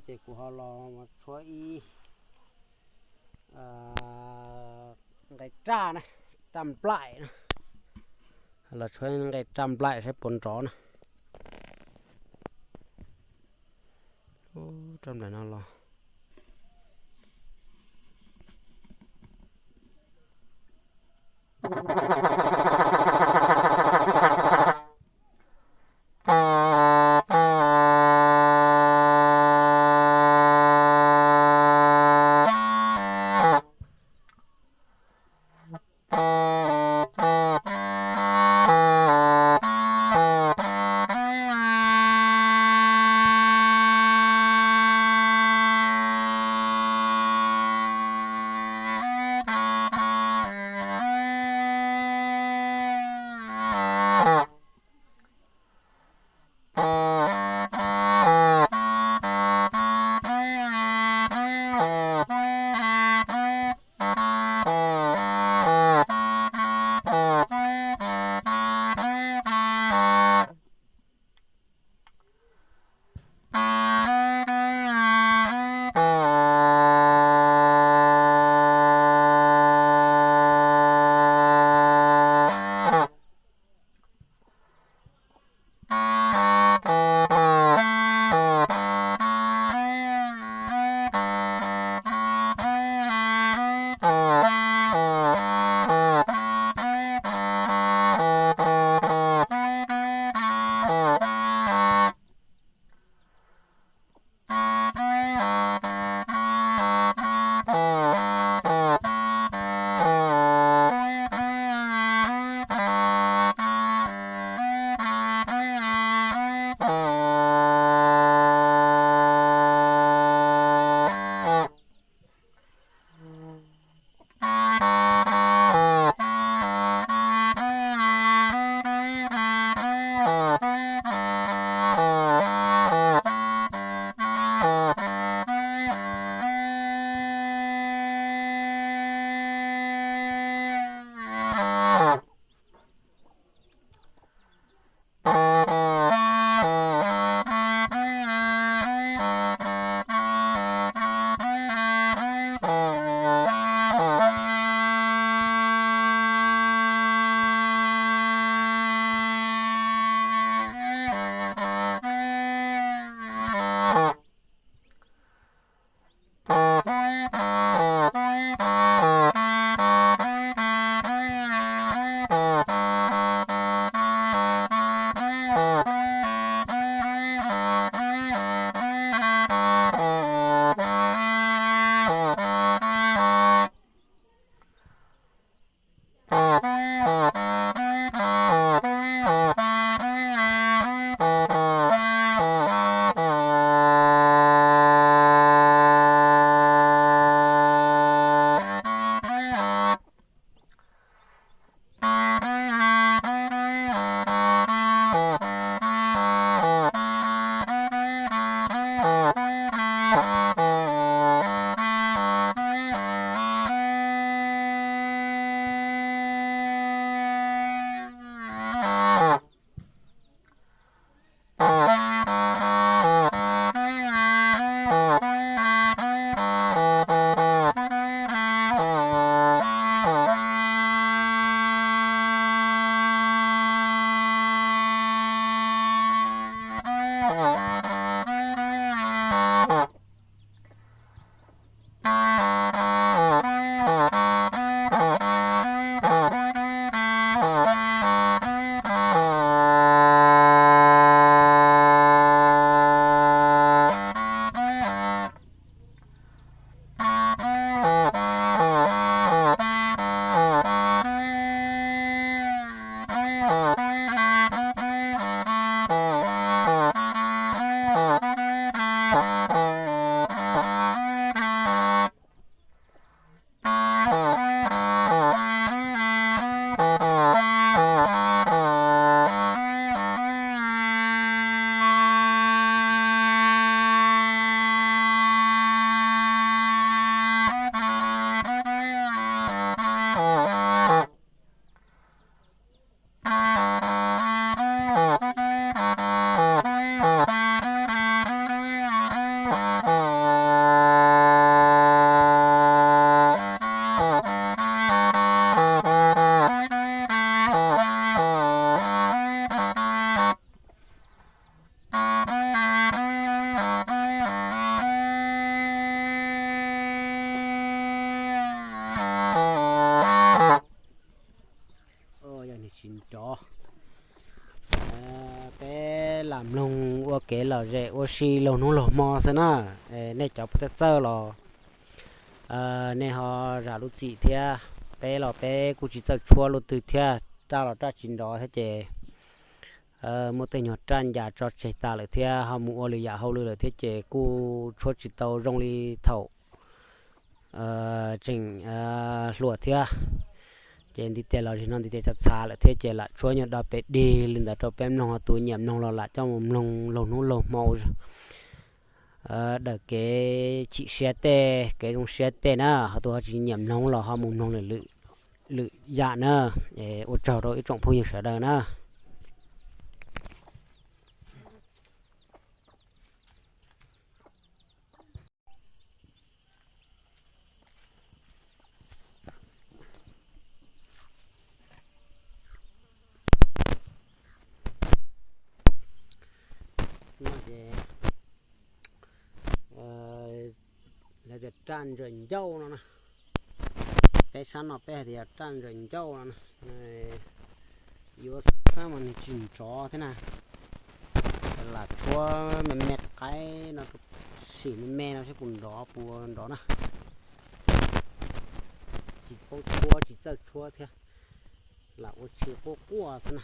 Ces kuv ho los tshuab ib nqe raj na, raj nplaim na. Los tshuab nqe raj nplaim saib puas nrov na. Raj nplaim no los Mloog ua kev lom zem ua si laug hnub laug hmo xwb na. Nej cov pov txawj txawj los nej ho zam lub txim thiab. Peb los peb kuj tsis txawj tshuab luaj twg thiab, raj los raj tsis nrov thiab ces muaj tej nyuag raj ncas tso tseg tas lawm thiab ho mus ua lwm yam hauj lwm lawm thiab ces kuj tshuab tsis tau zoo li thaum tseem hluas thiab. Ces ntiv tes los zim no ntiv tes txhav txhav lawm thiab ces lam tshuab nyuag do pes dig li ntawd rau peb mloog, ho tus nyiam mloog los lam coj mus mloog laug hnub laug hmo, dawm kev chim siab tej kev zoo siab tej na. Ho tus ho tsis nyiam mloog los ho mus mloog lwm yam na. Ua tsaug rau ib tsoom phooj ywg sawv daws na. Lawv tias raj ntsaws ncauj no na. Peb sab no peb hais tias raj ntsaws ncauj no na. Yuav xab mas nws tsis nrov thiab na. Lam tshuab me me qaib no, sim me me no saib puas nrov puas nrov na. Tsis paub tshuab tsis txawj tshuab thiab, lam ua tsis quaj quaj xwb na.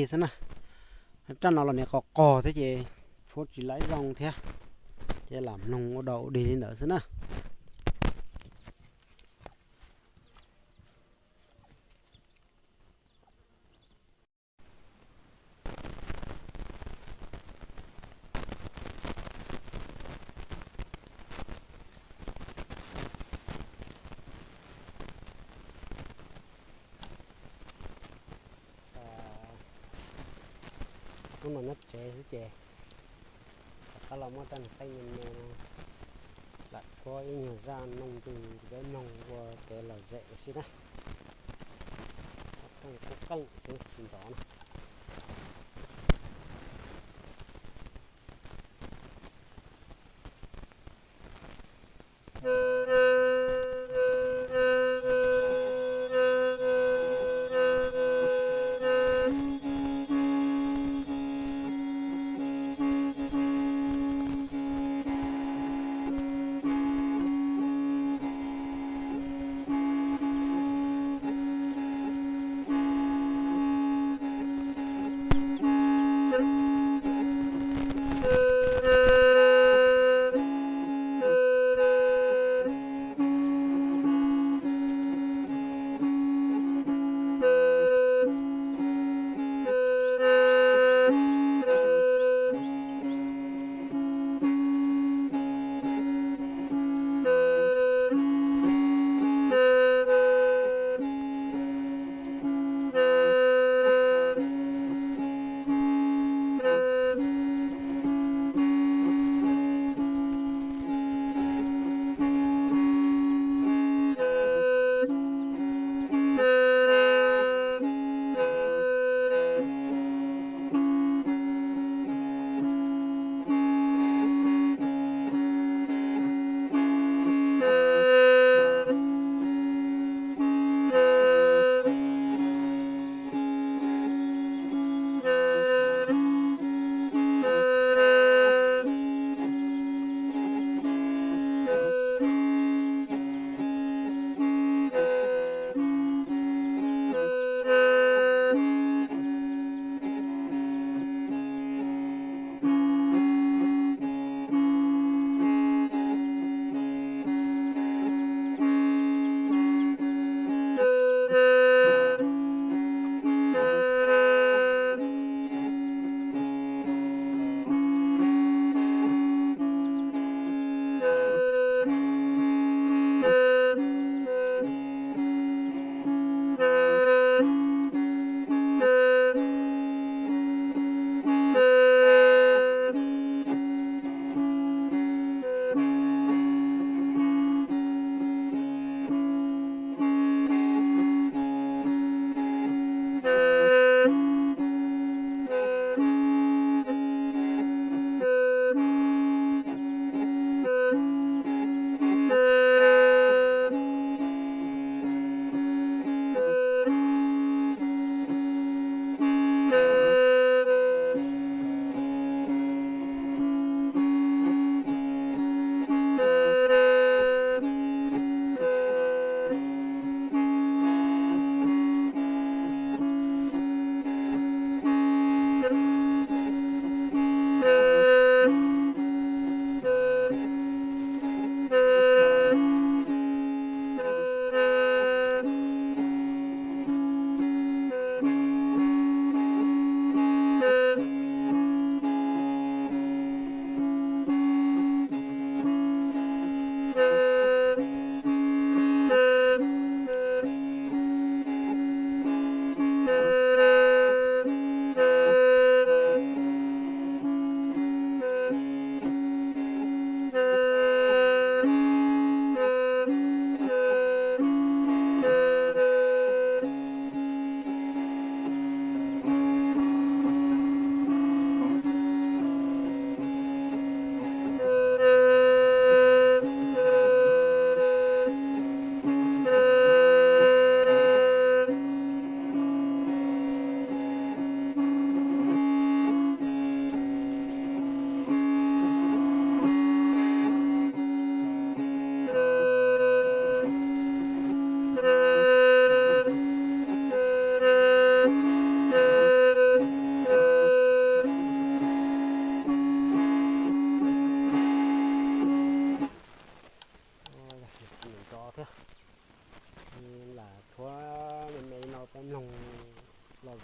xwb na. Raj no los niam qos qos thiab ces tshuab tsis laib zoo thiab, ces lam mloog ua dog ua dig li ntawd xwb na. Hnub no nyob tsev xwb ces rov qab los muab rab niag qeej me me no lam tshuab ib nyuag zaj noog ntws peb mloog ua kev lom zem ua si na. Qeej qeej xwb tsis nrov na.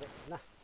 ntawd na.